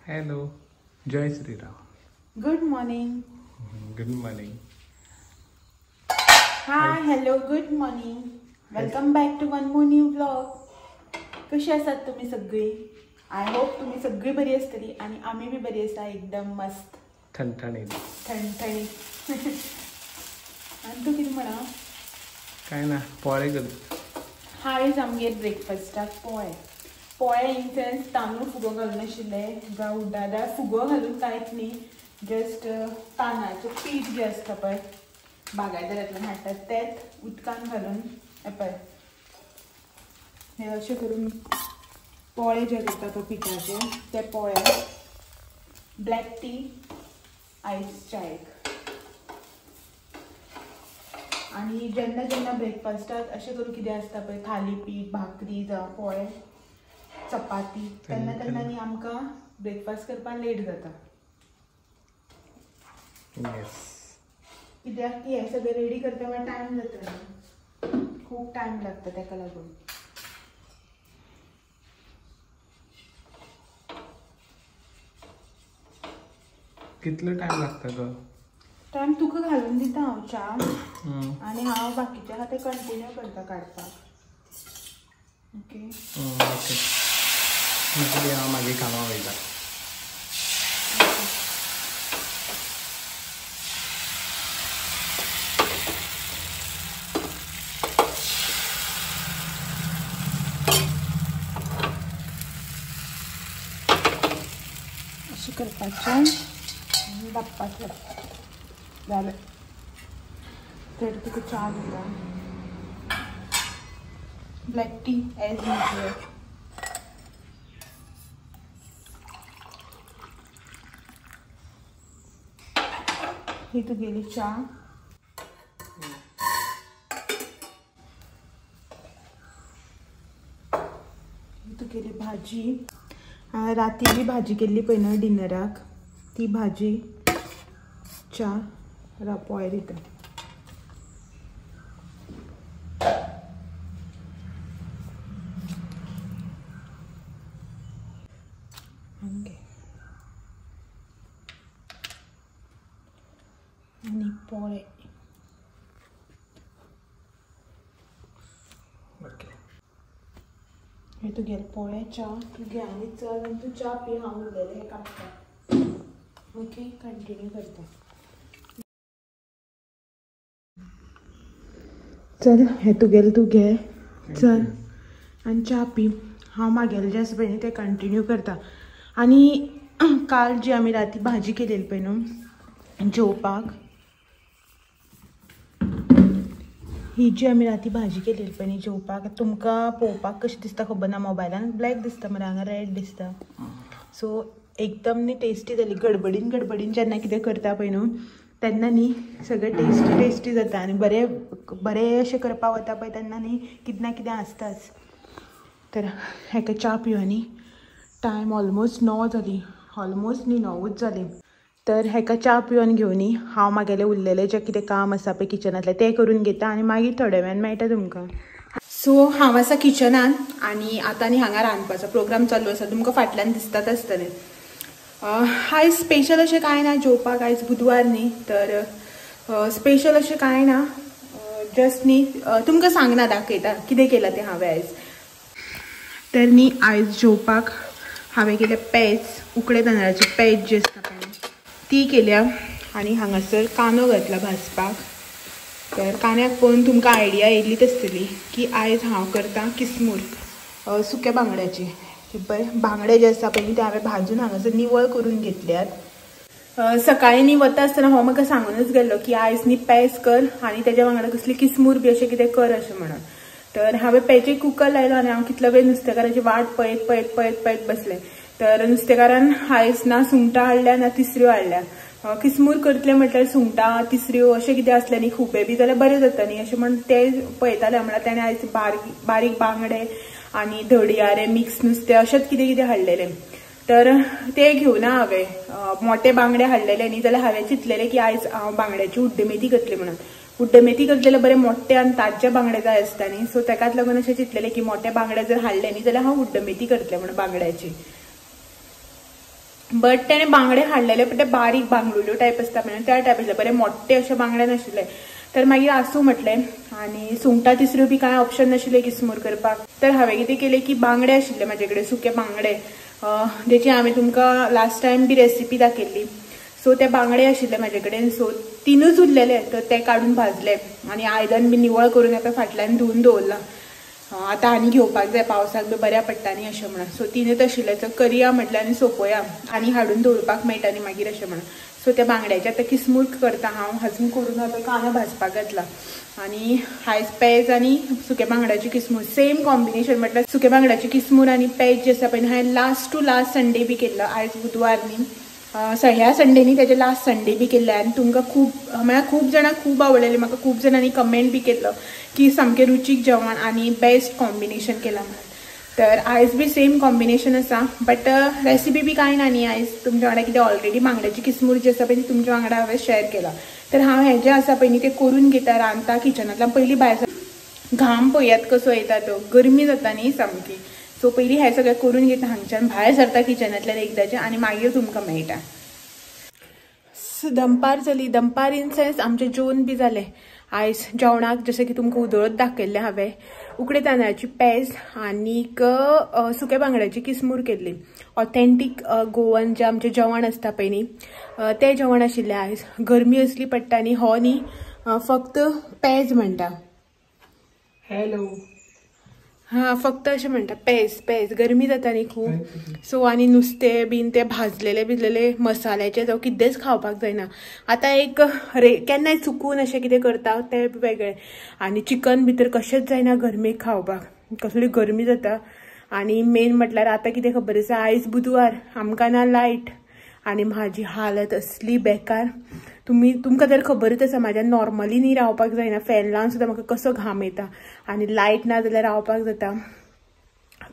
Hello, Jai Shriram. Good morning. Good morning. Hi, hello, good morning. Welcome back to one more new vlog. कशी आसात तुम्ही सगळी? I hope तुम्ही सगळी बरी आसतली आणि आम्ही बी बरी आसा, एकदम मस्त ठणठणीत ठणठणीत. आणि तू कितें म्हणा? काय ना, पोळे करता. आयज आमगेर ब्रेकफास्टाक पोळे. पोळे इन सेन्स तांदूळ फुगो घालून आशिल्ले, जावं उड्डादाळ फुगो घालून कांयच न्ही, जस्ट तांदळाचें पीठ जें आसता पळय बागायदारांतल्यान हाडटात तेंच उदकान घालून पळय हे अशें करून पोळे जे करता पळय पिठाचे ते पोळे, ब्लॅक टी, आयस चायक. आनी जेन्ना जेन्ना ब्रेकफास्टाक अशें करून कितें आसता पळय थालीपीठ, भाकरी जावं पोळे, चपाती, तेन्ना तेन्ना न्ही आमकां ब्रेकफास्ट करपाक लेट जाता. कित्याक की हें सगळें रेडी करता म्हळ्यार टायम जाता, खूब टायम लागता तेका लागून. कितलो टायम लागता गो? टायम तुका घालून दिता हांव च्या आनी हांव बाकीचे आहा ते कंटिन्यू करता काडपाक. ओके ओके, मागीर हांव मागीर कामां वयता. अशें करपाचें, धापपाचें, जालें. तर तुका च्या दिता, ब्लॅक टी एज युजल. ही तुगेली च्या. ही तुगेली भाजी. राती जी भाजी केल्ली पळय न्हू डिनराक, ती भाजी च्या पोळे दिता. आनी पोळे. ओके, हे तुगेले पोळे च्या तूं घे आनी चल, आनी तूं च्या पी, हांव उरलेलें हें काडटा. ओके, कंटिन्यू करता. चल, हें तुगेलें तूं घे, चल आनी च्या पी. हांव मागेलें जें आसा पळय न्ही तें कंटिन्यू करता. आनी काल जी आमी राती भाजी केलेली पळय न्हू जेवपाक, ही जी आमी राती भाजी केलेली पळय न्ही जेवपाक, तुमकां पळोवपाक कशें दिसता खबर ना, मोबायलान ब्लॅक दिसता मरे, हांगा रेड दिसता. सो एकदम न्ही टेस्टी जाली. गडबडीन गडबडीन जेन्ना कितें करता पळय न्हू तेन्ना न्ही सगळें टेस्टी टेस्टी जाता. आनी बरें बरें अशें करपाक वता पळय तेन्ना न्ही कितें ना कितें आसताच. तर हेका च्या पियो न्ही, टायम ऑलमोस्ट 9 जाली, ऑलमोस्ट न्ही 9च जाली. तर हेका च्या पिवन घेवन न्ही हांव मागेलें उरलेलें जें कितें काम आसा पळय किचनांतलें तें करून घेता आनी मागीर थोड्या वेळान मेळटा तुमकां. सो हांव आसा किचनान आनी आतां न्ही हांगा रांदपाचो प्रोग्राम चालू आसा, तुमकां फाटल्यान दिसतात आसतलें. आयज स्पेशल अशें कांय ना जेवपाक, आयज बुधवार न्ही, तर स्पेशल अशें कांय ना, जस्ट न्ही तुमकां सांगना, दाखयता कितें केलां तें हांवें आयज. तर न्ही आयज जेवपाक हांवें केलें पेज, उकडे तांदळाची पेज जी आसता पळय ती केल्या. आनी हांगासर कांदो घातला भाजपाक. तर कांद्याक पळोवन तुमकां आयडिया येयलीच आसतली की आयज हांव करतां किसमूर सुक्या बांगड्याची. पळय बांगडे जे आसा पळय न्ही ते हांवें भाजून हांगासर निवळ करून घेतल्यात. सकाळीं न्ही वता आसतना हो म्हाका सांगूनच गेल्लो की आयज न्ही पेज कर आनी तेज्या वांगडा कसली किसमूर बी अशें कितें कर अशें म्हणून. तर हांवें पेजे कुकर लायलो आनी हांव कितलो वेळ नुस्तेकाराची वाट पळयत पळयत पळयत पळयत बसलें. तर नुस्तेकारान आयज ना सुंगटां हाडल्या ना तिसऱ्यो हाडल्या. किसमूर करतले म्हटल्यार सुंगटां तिसऱ्यो अशें कितें आसलें न्ही खुबे बी जाल्यार बरें जाता न्ही अशें म्हण ते पळयताले. म्हळ्यार तेणें आयज बारीक बारीक बांगडे आनी धडयारे मिक्स नुस्तें अशेंच कितें कितें हाडलेलें. तर ते घेवना हांवें, मोठे बांगडे हाडलेले न्ही जाल्यार हांवें चिंतलेलें की आयज हांव बांगड्याची उड्डमेथी करतलें म्हणून. उड्डमेथी करतले बरे मोठे आनी ताज्जे बांगडे जाय आसता न्ही, सो तेकाच लागून अशें चिंतलेलें की मोठे बांगडे जर हाडले न्ही जाल्यार हांव उड्डमेथी करतलें म्हणून बांगड्याची. बट तेणें बांगडे हाडलेले पण ते बारीक बांगडुल्यो टायप आसता पळय त्या टायप आसले, बरे मोठे अशे बांगडे नाशिल्ले. तर मागीर आसूं म्हटलें. आनी सुंगटां तिसऱ्यो बी कांय ऑप्शन नाशिल्लें किसमूर करपाक. तर हांवें कितें केलें की बांगडे आशिल्ले म्हाजे कडेन, सुके बांगडे, जेची हांवें तुमकां लास्ट टायम बी रेसिपी दाखयल्ली. सो ते बांगडे आशिल्ले म्हाजे कडेन, सो तिनूच उरलेले तर ते काडून भाजले आनी आयदन बी निवळ करून आतां फाटल्यान धुवन दवरलां. आतां आनी घेवपाक जाय, पावसाक बी बऱ्या पडटा न्ही अशें म्हणून. सो तिनूच आशिल्ले तर करया म्हटलें आनी सोंपोया, आनी हाडून दवरपाक मेळटा न्ही मागीर अशें म्हणून. सो त्या बांगड्याचे आतां किसमूर करता हांव, अजून करून आतां कांदो भाजपाक घातला. आनी आयज पेज आनी सुके बांगड्याची किसमूर सेम कॉम्बिनेशन, म्हटल्यार सुके बांगड्याची किसमूर आनी पेज जी आसा पळय हांवें लास्ट टू लास्ट संडे बी केल्लो. आयज बुधवार न्ही, ह्या संडे न्ही तेजे लास्ट संडे बी केल्ले. आनी तुमकां खूब म्हळ्यार खूब जाणांक खूब आवडलेलें, म्हाका खूब जाणांनी कमेंट बी केल्लो की सामकें रुचीक जेवण आनी बेस्ट कॉम्बिनेशन केलां म्हणून. तर आयज बी सेम कॉम्बिनेशन आसा, बट रेसिपी बी कांय ना न्ही आयज तुमच्या वांगडा, कितें ऑलरेडी बांगड्याची किसमूर जी आसा पळय ती तुमच्या वांगडा हांवें शेअर केला. तर हांव हें जें आसा पळय न्ही तें करून घेता, रांदता किचनांतल्यान पयलीं भायर घाम पळयात कसो येता तो, गरमी जाता न्ही सामकी. सो पयलीं हें सगळें करून घेता, हांगच्यान भायर सरता किचनांतल्यान एकदाचें आनी मागीर तुमकां मेळटा. दनपार जाली, दनपार इन सेन्स आमचें जेवण बी जालें. आयज जेवणाक जशें की तुमकां उदळत दाखयल्लें हांवें, उकडे तांदळाची पेज आनीक सुक्या बांगड्याची किसमूर केल्ली. ऑथेंटीक गोवन जें आमचें जेवण आसता पळय न्ही तें जेवण आशिल्लें आयज. गरमी असली पडटा न्ही, हो न्ही फक्त पेज म्हणटा, हॅलो हां फक्त अशें म्हणटा पेज पेज, गरमी जाता न्ही खूब. सो आनी नुस्तें बीन तें भाजलेलें बिजलेलें मसाल्याचें जावं कितेंच खावपाक जायना. आतां एक रे केन्नाय चुकून अशें कितें करता तें वेगळें, आनी चिकन भितर कशेंच जायना गरमेक खावपाक, कसली गरमी जाता. आनी मेन म्हटल्यार आतां कितें खबर आसा, आयज बुधवार, आमकां ना लायट आनी म्हाजी हालत असली बेकार. तुमकां तर खबरच आसा म्हाज्या नॉर्मली न्ही रावपाक जायना, फॅन लावन सुद्दां म्हाका कसो घाम येता आनी लायट ना जाल्यार रावपाक जाता,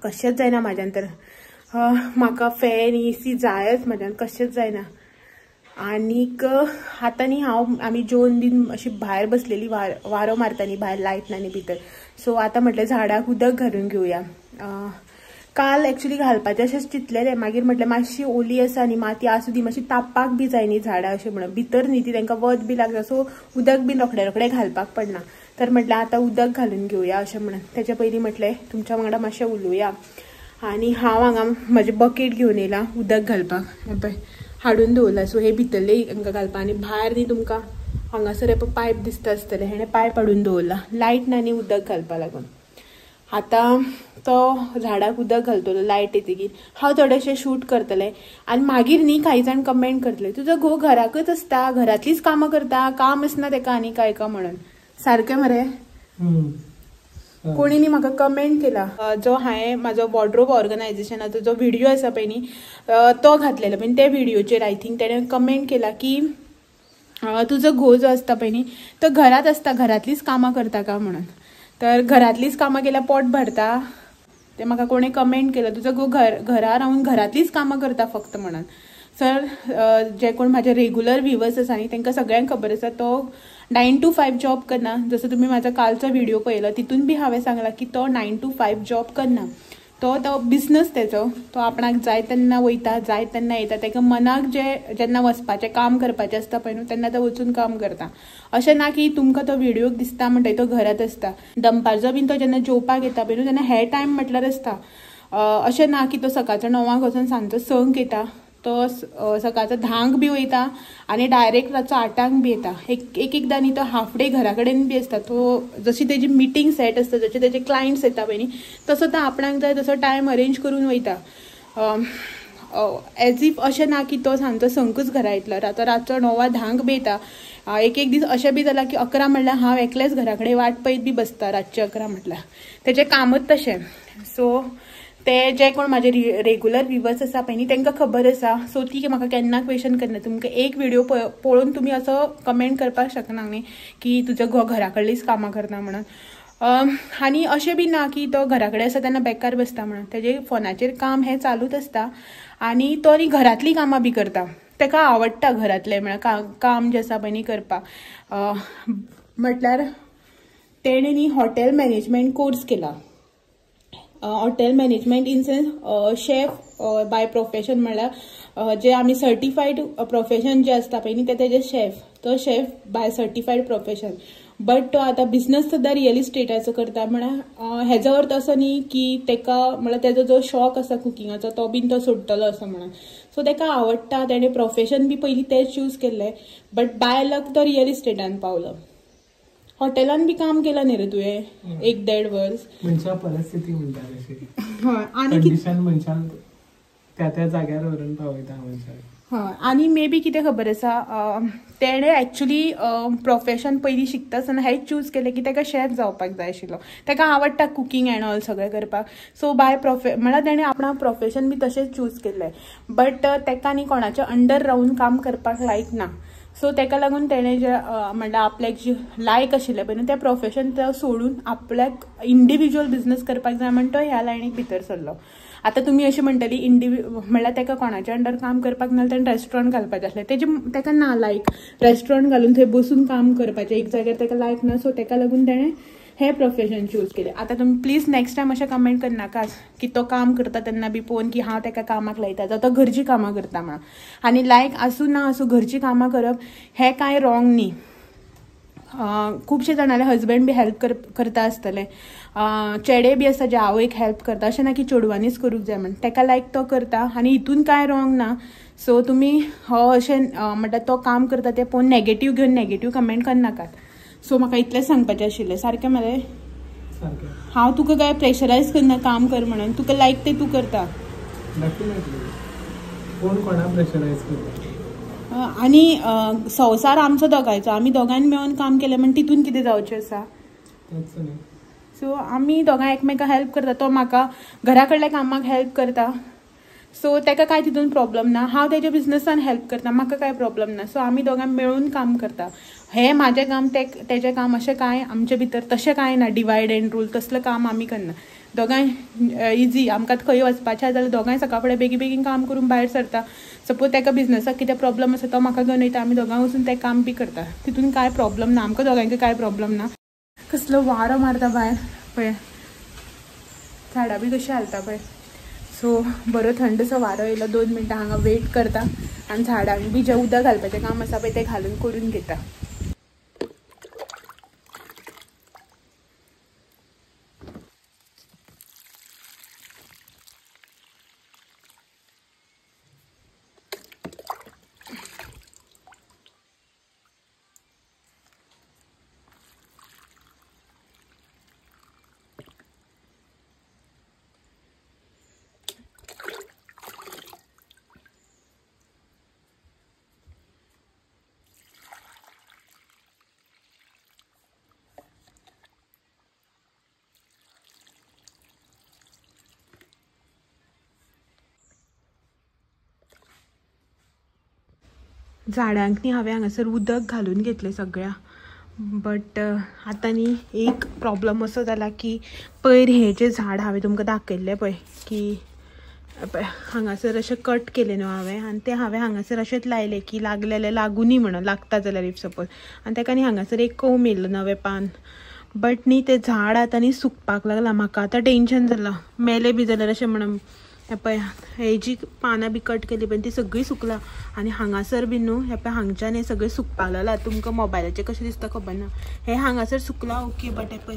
कशेंच जायना म्हाज्यान. तर म्हाका फॅन एसी जायच, म्हाज्यान कशेंच जायना. आनीक आतां न्ही हांव आमी जेवन बीन अशी भायर बसलेली, वारो मारता न्ही भायर, लायट ना न्ही भितर. सो आतां म्हटलें झाडाक उदक घालून घेवया. काल एक्चुअली घालपाचें अशेंच चिंतलेलें, मागीर म्हटलें मातशी ओली आसा न्ही माती आसूं दी, मातशी तापपाक बी जाय न्ही झाडां अशें म्हणून, भितर न्ही ती तांकां वत बी लागता, सो उदक बी रोखडें रोखडें घालपाक पडना. तर म्हटलें आतां उदक घालून घेवया अशें म्हणून. तेच्या पयलीं म्हटलें तुमच्या वांगडा मातशें उलोवया. आनी हांव हांगा म्हजें बकेट घेवन येयलां उदक घालपाक, हें पळय हाडून दवरलां. सो हे भितरले हांकां घालपाक. आनी भायर न्ही तुमकां हांगासर हे पळय पायप दिसता आसतलें, हेणें पायप हाडून दवरलां, लायट ना न्ही उदक घालपा लागून. आतां तो झाडाक उदक घालतलो लायट येतकीर, हांव थोडेशें शूट करतलें. आनी मागीर न्ही कांय जाण कमेंट करतले, तुजो घोव घराकच आसता, घरांतलीच कामां करता, काम आसना तेका आनी काय काय म्हणून. सारकें मरे? कोणी न्ही म्हाका कमेंट केला, जो हांवें म्हाजो वॉर्डरोब ऑर्गनायजेशनाचो जो व्हिडियो आसा पळय न्ही तो घातलेलो पळय, त्या व्हिडियोचेर I think तेणें कमेंट केला की तुजो घोव जो आसता पळय न्ही तो घरांत आसता, घरांतलीच कामां करता काय म्हणून. तर घरांतलीच कामां केल्यार पोट भरता, ते म्हाका कोणें कमेंट केलं, तुजो घोव घरा रावन घरांतलीच कामां करता फक्त म्हणून. सर जे कोण म्हाजे रेगुलर व्ह्युवर्स आसा न्ही तांकां सगळ्यांक खबर आसा तो 9 to 5 job करना. जसो तुमी म्हाजो कालचो व्हिडियो पळयलो तितून बी हांवें सांगलां की तो 9 to 5 job करना, तो तो बिजनस तेचो, तो आपणाक जाय तेन्ना वयता, जाय तेन्ना येता, ताका मनाक जे जेन्ना वचपाचें काम करपाचें आसता पळय न्हू तेन्ना तो वचून काम करता. अशें ना की तुमकां तो व्हिडियोक दिसता म्हणटगीर तो घरांत आसता. दनपारचो बीन तो जेन्ना जेवपाक येता पळय न्हू तेन्ना हे टायम म्हटल्यार आसता. अशें ना की तो सकाळचो 9 वचून सांजचो 6 येता, तो सकाळचो 10 बी वयता आनी डायरेक्ट रातचो 8 बी येता. एक एकदां न्ही तो हाफ डे घरा कडेन बी आसता. तो जशी तेजी मिटींग सेट आसता, जशे तेजे क्लायंट्स येता पळय न्ही तसो तो आपणाक जाय तसो टायम अरेंज करून वयता. एज if अशें ना की तो सांजचो 6 घरा येतलो, रातचो 9 10 बी येता. एक एक दीस अशें बी जालां की 11 म्हणल्यार हांव एकलेंच घरा कडेन वाट पळयत बी बसता रातचें 11 म्हटल्यार, तेजें कामच तशें. सो ते जे कोण म्हाजे रेगुलर व्ह्युवर्स आसा पळय न्ही तांकां खबर आसा. सो ती म्हाका केन्ना क्वेशन करना. तुमकां एक व्हिडियो पळोवन तुमी असो कमेंट करपाक शकना न्ही की तुजो घोव घरा कडलीच कामां करना म्हणून. आनी अशें बी ना की तो घरा कडेन आसा तेन्ना बेकार बसता म्हणून, तेजे फोनाचेर काम हें चालूच आसता आनी तो न्ही घरांतलीं कामां बी करता. ताका आवडटा घरांतलें म्हळ्यार काम जें आसा पळय न्ही करपाक. म्हटल्यार तेणें न्ही हॉटेल मॅनेजमेंट कोर्स केला. Hotel management in sense chef by profession, म्हळ्यार जे आमी सर्टिफायड प्रोफेशन जे आसता पळय न्ही ते तेजे शेफ, तो chef by certified profession, but तो आतां बिजनस सुद्दां रियल इस्टेटाचो करता. म्हळ्यार हेजो अर्थ असो न्ही की तेका म्हळ्यार तेजो जो शॉक आसा कुकिंगाचो तो बीन तो सोडटलो असो म्हणून. सो तेका आवडटा, तेणें प्रोफेशन बी पयलीं तें चूज केल्लें, बट बाय लक तो रियल इस्टेटान पावलो. हॉटेलान बी काम केलां न्ही रे तुवें 1-1.5 वर्स. मनशा परिस्थिती म्हणटा तशी. हय, आनी कंडिशन मनशान त्या त्या जाग्यार व्हरून पावयता मनशाक. हय, आनी मे बी कितें खबर आसा, तेणें एक्चुली प्रोफेशन पयलीं शिकता आसतना हें चूज केलें की तेका शेफ जावपाक जाय आशिल्लो, तेका आवडटा कुकींग एंड ऑल सगळें करपाक. सो बाय म्हळ्यार तेणें आपणा प्रोफेशन बी तशेंच चूज केल्लें, बट तेका न्ही कोणाच्या अंडर रावून काम करपाक लायक ना. सो तेका लागून तेणें जे म्हणल्यार आपल्याक जी लायक आशिल्लें पळय न्हू तें प्रोफेशन तो सोडून आपल्याक इंडिविज्युअल बिजनस करपाक जाय म्हण तो ह्या लायनीक भितर सरलो. आतां तुमी अशें म्हणटली म्हणल्यार तेका कोणाच्या अंडर काम करपाक ना जाल्यार तेणें रेस्टॉरंट घालपाचें आसलें, तेजें तेका ना लायक रेस्टॉरंट घालून थंय बसून काम करपाचें एक जाग्यार तेका लायक ना. सो तेका लागून तेणें हें प्रोफेशन चूज केलें. आतां तुमी प्लीज नेक्स्ट टायम अशें कमेंट करनाका की तो काम करता तेन्ना बी पळोवन की हांव तेका कामाक लायता, जावं तो घरचीं कामां करता म्हणून. आनी लायक आसूं ना आसूं घरचीं कामां करप हें कांय रॉंग न्ही. खुबशे जाणांले हजबंड बी हेल्प करता आसतले, चेडे बी आसता जे आवयक हेल्प करता, अशें ना की चेडवांनीच करूंक जाय म्हण, तेका लायक तो करता आनी हितून कांय रॉंग ना. सो तुमी हो अशें म्हणल्यार तो काम करता तें पळोवन नेगेटीव घेवन नेगेटीव कमेंट करनाकात. सो म्हाका इतलेंच सांगपाचें आशिल्लें. सारकें मरे? हांव तुका काय प्रेशरायज करना काम कर म्हणून, तुका लायक तें तूं करता. कोण कोणा प्रेशरायज करता? आनी संवसार आमचो दोगांयचो, आमी दोगांयन मेळून काम केलें म्हण तितून कितें जावचें आसा. सो आमी दोगांय एकमेकांक हेल्प करता, तो म्हाका घरा कडल्या कामाक हेल्प करता, सो तेका कांय तितून प्रॉब्लम ना, हांव तेज्या बिजनसान हेल्प करता, म्हाका कांय प्रॉब्लम ना. सो आमी दोगां मेळून काम करता. हें म्हाजें काम तेजें काम अशें कांय आमचे भितर तशें कांय ना, डिवायड एंड रूल तसलें काम आमी करना. दोगांय इजी, आमकां खंय वचपाचें जाल्यार दोगांय सकाळ फुडें बेगीन बेगीन काम करून भायर सरता. सपोज तेका बिजनसाक कितें प्रॉब्लम आसा तो म्हाका घेवन वयता, आमी दोगां वचून तें काम बी करता, तितून कांय प्रॉब्लम ना, आमकां दोगांयकय कांय प्रॉब्लम ना. कसलो वारो मारता भायर पळय, झाडां बी कशीं हालता पळय. सो बरो थंडसो वारो येयलो, 2 मिनटां हांगा वेट करता आनी झाडांक बी जें उदक घालपाचें काम आसा पळय तें घालून करून घेता. झाडांक न्ही हांवें हांगासर उदक घालून घेतलें सगळ्या, बट आतां न्ही एक प्रॉब्लम असो जाला की पयर हें जें झाड हांवें तुमकां दाखयल्लें पळय की हांगासर अशें कट केलें न्हू हांवें, आनी तें हांवें हांगासर अशेंच लायलें की लागलें जाल्यार लागुनी म्हणून, लागता जाल्यार if suppose, आनी तेका न्ही हांगासर एक कोम येयल्लो नवें पान, बट न्ही तें झाड आतां न्ही सुकपाक लागलां. म्हाका आतां टेंशन जालां, मेलें बी जाल्यार अशें म्हणून. हें पळय हे जी पानां बी कट केली पळय ती सगळीं सुकला, आनी हांगासर बी न्हू हें पळय हांगच्यान हें सगळें सुकपाक लागलां. तुमकां मोबायलाचेर कशें दिसता खबर ना, हें हांगासर सुकलां ओके, बट हें पळय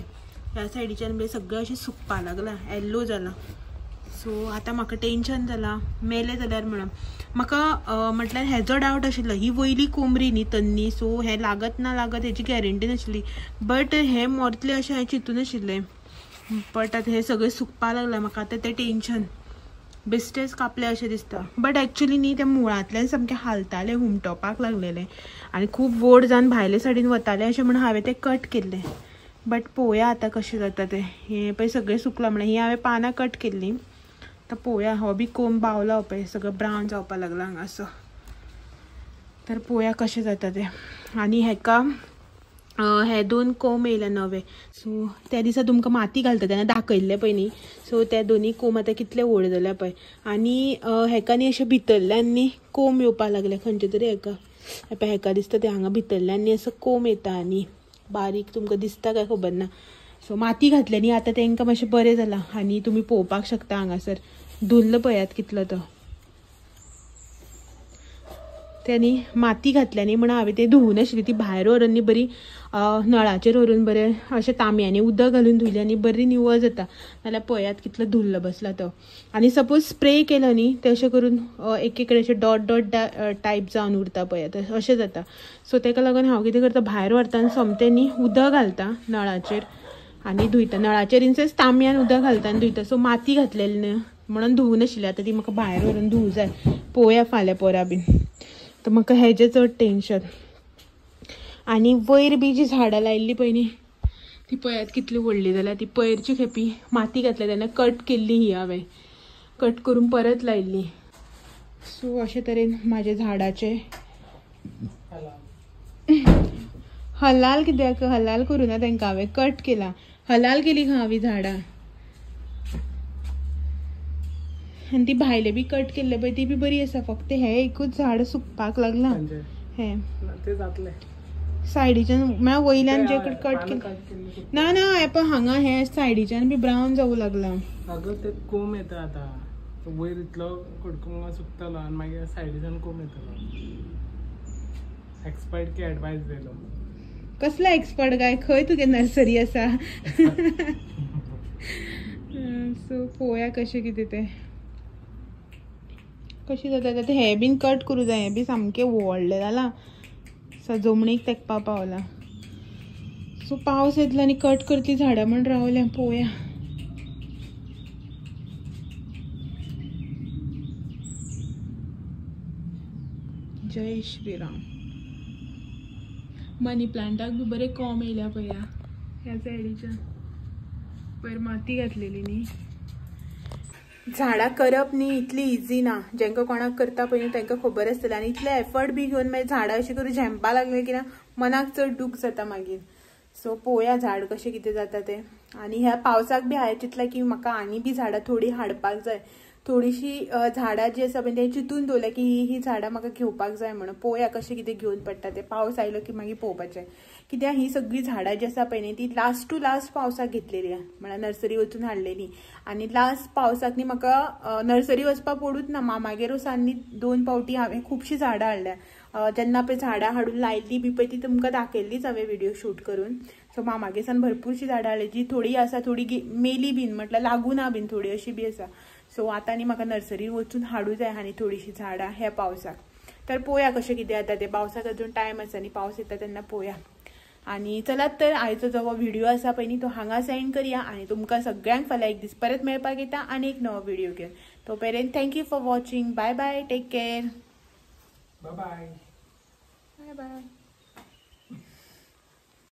ह्या सायडीच्यान बी सगळें अशें सुकपाक लागलां, येल्लो जालां. सो आतां म्हाका टेंशन जालां मेलें जाल्यार म्हणून. म्हाका म्हटल्यार हेजो डावट आशिल्लो, ही वयली कोमरी न्ही तन्नी, सो हें लागत ना लागत हेजी गॅरंटी नाशिल्ली, बट हें मरतलें अशें हांवें चिंतून नाशिल्लें, बट आतां हें सगळें सुकपाक लागलां. म्हाका आतां तें टेंशन बेश्टेच कापलें अशें दिसता, बट एक्चुली न्ही तें मुळांतल्यान सामकें हालतालें, हुमटोवपाक लागलेलें आनी खूब व्हड जावन भायले सायडीन वतालें अशें म्हणून हांवें तें कट केल्लें. बट पळोवया आतां कशें जाता तें. हें पळय सगळें सुकलां, म्हणल्यार ही हांवें पानां कट केल्लीं, आतां पळोवया. हो बी कोंब बावला पळय, सगळो ब्रावन जावपाक लागला हांगासो, तर पळोवया कशें जाता तें. आनी हेका हे 2 कोंब येयले नवे, सो त्या दिसा तुमकां माती घालता तेन्ना दाखयल्ले पळय न्ही, सो ते दोनी कोंब आतां कितले व्हड जाल्या पळय. आनी हेका न्ही अशें भितरल्यान न्ही कोंब येवपाक लागले खंयचे तरी हेका, हे पळय हेका दिसता ते हांगा भितरल्यान न्ही असो कोंब येता आनी बारीक, तुमकां दिसता काय खबर ना. सो माती घातले न्ही आतां तेंकां मातशें बरें जालां. आनी तुमी पळोवपाक शकता हांगासर धुल्ल पळयात कितलो तो. ते आनी माती घातल्या न्ही म्हणून हांवें तें धुवूं नाशिल्ली, ती भायर व्हरून न्ही बरी नळाचेर व्हरून बरें अशें तांबयांनी उदक घालून धुयलें आनी बरी निवळ जाता. नाल्यार पळयात कितलो धुल्ल बसला तो. आनी सपोज स्प्रे केलो न्ही तें अशें करून एक कडेन अशें डॉट डॉट टायप जावन उरता पळयात, अशें जाता. सो ताका लागून हांव कितें करता, भायर व्हरता आनी सोमतें न्ही उदक घालता नळाचेर आनी धुयता. नळाचेर इन सेन्स तांबयान उदक घालता आनी धुयता. सो माती घातलेली न्हय म्हणून धुवूं नाशिल्लें. आतां ती म्हाका भायर व्हरून धुवूं जाय, पळोवया फाल्यां पोरा बीन. तर म्हाका हेजें चड टेंशन. आनी वयर बी जी झाडां लायिल्ली पळय न्ही ती पळयात कितली व्हडली जाल्या. ती पयरची खेपी माती घातल्या तेन्ना कट केल्ली ही हांवें, कट करून परत लायिल्ली. सो अशे तरेन म्हाजे झाडाचे हलाल कित्याक हलाल करूं ना तांकां हांवें कट केला, हलाल केली खंय हांवें झाडां. आनी ती भायले बी कट केल्ले पळय ती बी बरी आसा, फक्त हें एकूच झाड सुकपाक लागलां. हें सायडीच्यान म्हळ्यार वयल्यान जे कट केले ना ना हें पळय हांगा हें सायडीच्यान बी ब्रावन जावूं लागलां. अगं ते कोंब येता आतां, वयर इतलो कुडकुंगा सुकतलो आनी मागीर सायडीच्यान कोंब येतलो. एक्सपर्ट की एडवायस दिलो. कसलो एक्सपर्ट काय, खंय तुगे नर्सरी आसा? सो पळोवया कशें कितें तें कशें जाता. आतां हें बीन कट करूं जाय, हें बी सामकें व्हडलें जालां, जमणीक तेंकपा पावलां. सो पावस येतलो आनी कट करतली झाडां म्हण रावल्या, पळोवया. जय श्रीराम. मनी प्लांटाक बी बरें कोम येयल्या पळया ह्या सायडीच्यान, पयर माती घातलेली न्ही. झाडां करप न्ही इतली इजी ना, जेंका कोणाक करता पळय न्ही तांकां खबर आसतलें. आनी इतले एफर्ट बी घेवन मागीर झाडां अशीं करून झेंपा लागले की ना मनाक चड दूख जाता मागीर. सो पळोवया झाड कशें कितें जाता तें. आनी ह्या पावसाक बी हांवें चिंतलां की म्हाका आनी बी झाडां थोडीं हाडपाक जाय. थोडीशी झाडां जी आसा पळय तें चिंतून दवरल्या की ही ही झाडां म्हाका घेवपाक जाय म्हणून. पळोवया कशें कितें घेवन पडटा तें, पावस आयलो की मागीर पळोवपाचें. कित्याक ही सगळीं झाडां जी आसा पळय न्ही ती लास्ट टू लास्ट पावसाक घेतलेली आहा, म्हळ्यार नर्सरी वचून हाडलेली. आनी लास्ट पावसाक न्ही म्हाका नर्सरी वचपाक पडूच ना, मामागेर वचून न्ही 2 फावटी हांवें खुबशीं झाडां हाडल्या. जेन्ना पळय झाडां हाडून लायली बी पळय ती तुमकां दाखयल्लीच हांवें व्हिडिओ शूट करून. सो मामागेर सान भरपूरशीं झाडां हाडली, जी थोडी आसा थोडी मेली बीन, म्हटल्यार लागूं ना बीन थोडी अशी बी आसा. सो आतां न्ही म्हाका नर्सरीन वचून हाडूं जाय आनी थोडीशीं झाडां ह्या पावसाक. तर पळोवया कशें कितें जाता तें, पावसाक अजून टायम आसा न्ही, पावस येता तेन्ना पळोवया. आनी चलात तर आयचो जो व्हिडिओ आसा पळय न्ही तो हांगा सेंड करया आनी तुमकां सगळ्यांक फाल्यां एक दीस परत मेळपाक येता आनी एक नवो व्हिडिओ घेवन. तो पर्यंत thank you for watching, bye bye, take care, bye bye, bye bye.